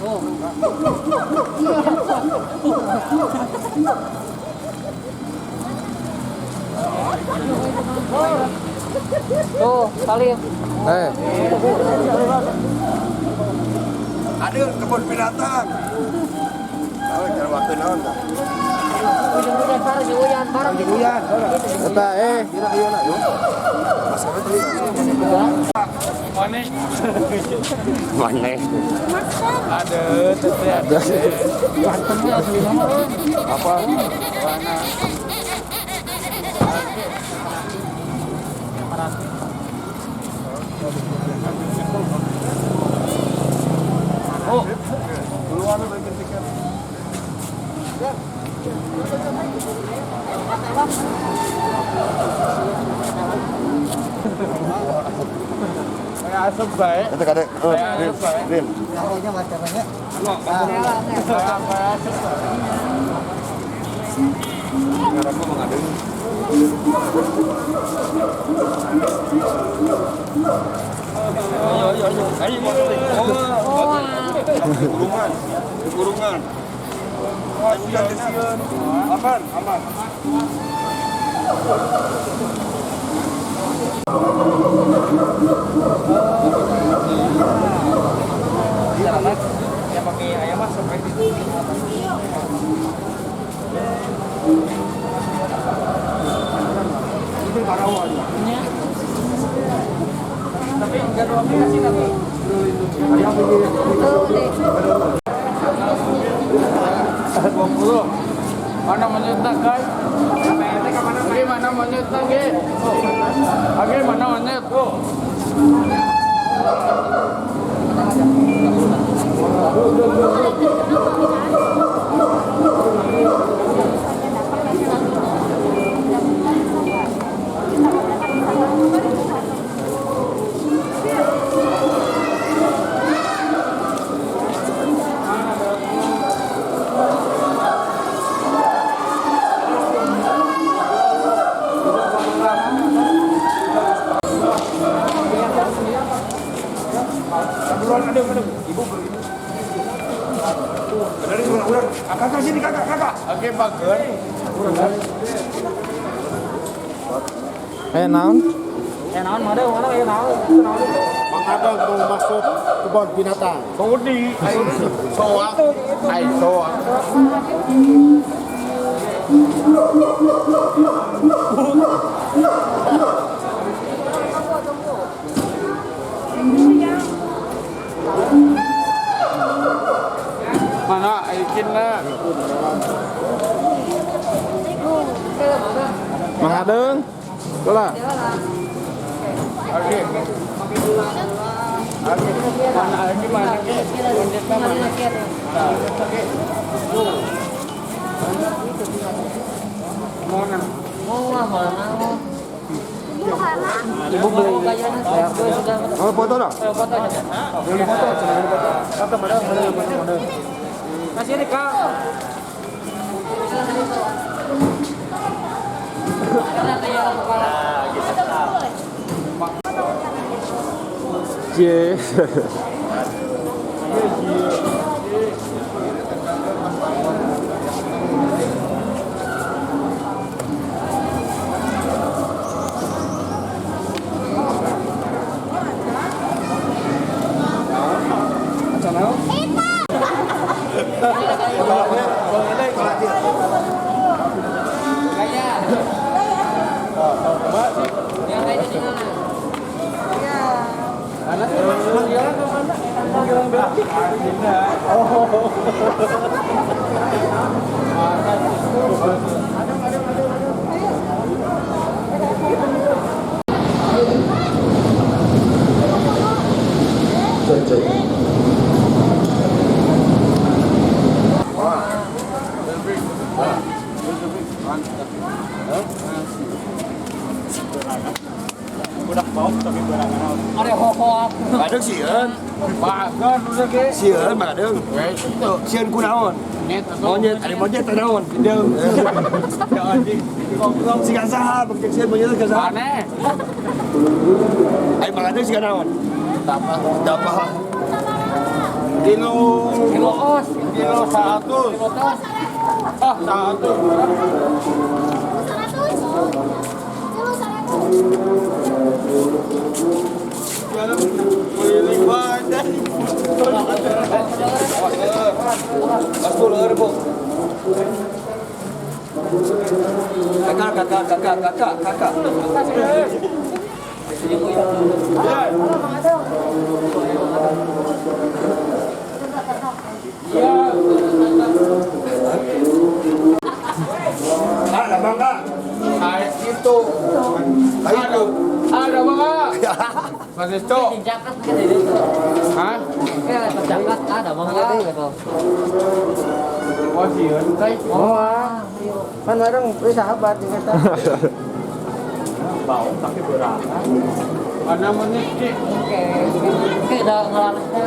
Oh. Tuh, salim. Eh. Ada kebun binatang. Tahu cara waktu naon tah? Eta eh. Mana? Mana? Ada, ada. Apa? Mana? Oh, duluan bikin tiket. Kayak asap baik. Itu kadek. Rim. Pokoknya macamnya. Kurungan, kurungan. Aman, aman. Yang pakai ayam mas sampai di Itu parawan. Tapi enggak dua aplikasi tapi. Ayam ini. 20. Mana monyetnya, guys? Oke, mana monyetnya, ge? Oke, mana monyet? Dari ulang. Kakak sini kakak, kakak. Oke, bagus. Eh naon? Eh naon mana mana eh naon. Mang Adang mau masuk kebun binatang. Saudi, soak, ai soak. Mana ikinnya? Mang Adeng. Lah. Oke. Oke. Mana lagi mana ke? Monyetnya mana? Oke. Mana? Mau Ibu beli. Oh, foto dah. Foto aja. Beli foto, beli foto. Kata mana? Mana mana. Kasih ini Kak. J. Adeng sieun. Bagan udah ke. Sieun Mang Adeng. Sieun ku naon? Monyet, ada monyet teh naon? Pindeung. Ya anjing. Goblok. Siga saha bang sieun monyet siga saha? Aneh. Ai Mang Adeng siga naon? Tapa. Tapa. Kilo kilo os. Kilo 100. Kilo tos. Ah, 100. Kakak, kakak, kakak, kakak, kakak. Ada bangga. Itu. Ada. Ada bangga. Mas itu. Hah? Jakat ada bangga gitu. Wah, sieun teh. Wah. Kan orang sahabat kita. Bau tapi berat. Mana menit sih? Oke. Oke, udah ngelarasnya.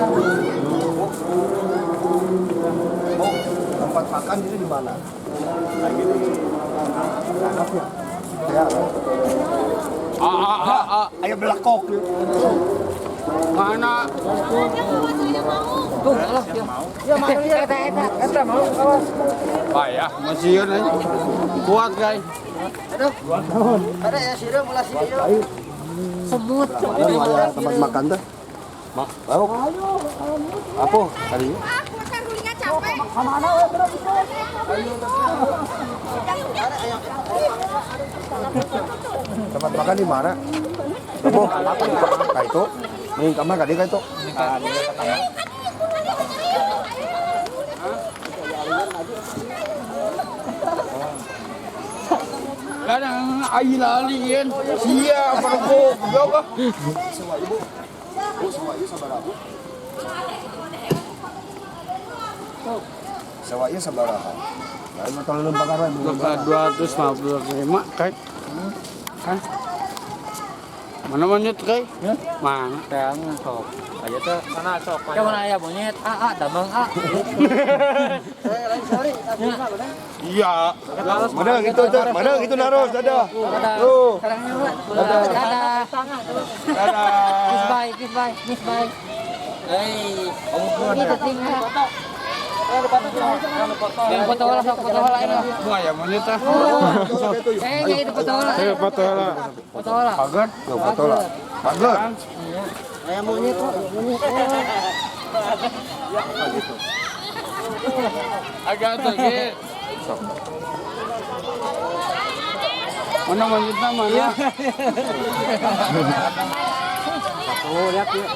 Oh, tempat makan itu di mana? Lagi di anaknya. Ya. Ayo belakok. Mana? Tuh, alah, ya. Ya, mau ya. Eta mau, awas. Payah, masih aja. Kuat, guys. Aduh. Ada ya sireum ulah sireum. Semut. Ada tempat makan tuh. Mak, bau. Apa tadi? Aku kan gulingan capek. Mana we bro itu? Tempat makan di mana? Apa? Kayak itu. Mending kamar kali kayak itu. Kadang air lali kan. Sia pergo goblok ah. Sewa ibu. Bu sewa ieu sabaraha Bu? Sewa ieu sabaraha? Lain mah tolong lempar we. 255 kai. Kan? Mana monyet kai? Mana? Kayaknya sok. Aja tuh. Mana sok? Ya mana aya monyet? A damang A. Iya. Mana gitu tuh? Mana gitu naros dadah. Tuh. Dadah. Dadah. Dadah. Kiss bye, kiss bye, kiss bye. Hei, ini tinggal. Yang foto lah, sok foto lah ini. Wah, ya monyet ah. Eh, itu foto lah. Ayo foto lah. Foto lah. Pagar. Foto lah. Pagar. Kayak monyet kok, monyet. Agak tuh, Ki. Mana monyetnya mana? Satu, lihat yuk.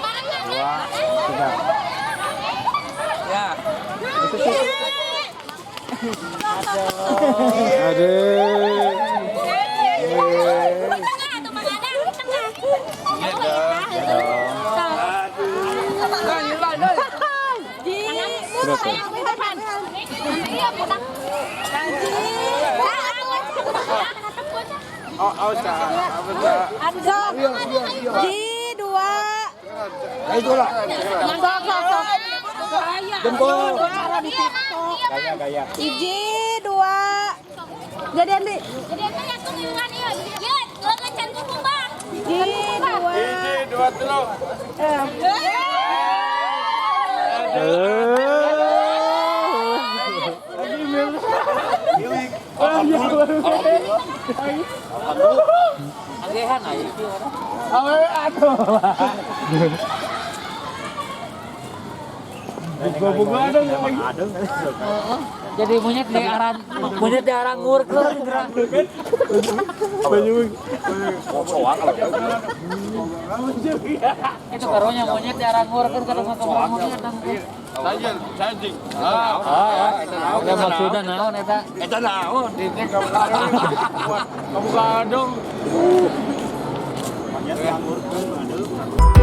2, 3. Ya. Aduh. Ji dua. Itulah. Sok sok sok. Jempol. Gaya-gaya. Iji dua. Jadi Andi. Jadi Andi aku ngiungan ieu. Ieu leungeun can kukumbang. Ji dua. Hiji, dua, tilu. Agehan aya ieu orang. Aduh. Buka-buka ada lagi. Jadi monyet di arah monyet di arah ngurkeun gerak. Itu karunya monyet di arah ngurkeun kalau ngomong monyet Sajing. Ah, eta maksudna naon eta? Eta naon? Dite kamu kadung. Monyet ngurkeun aduh.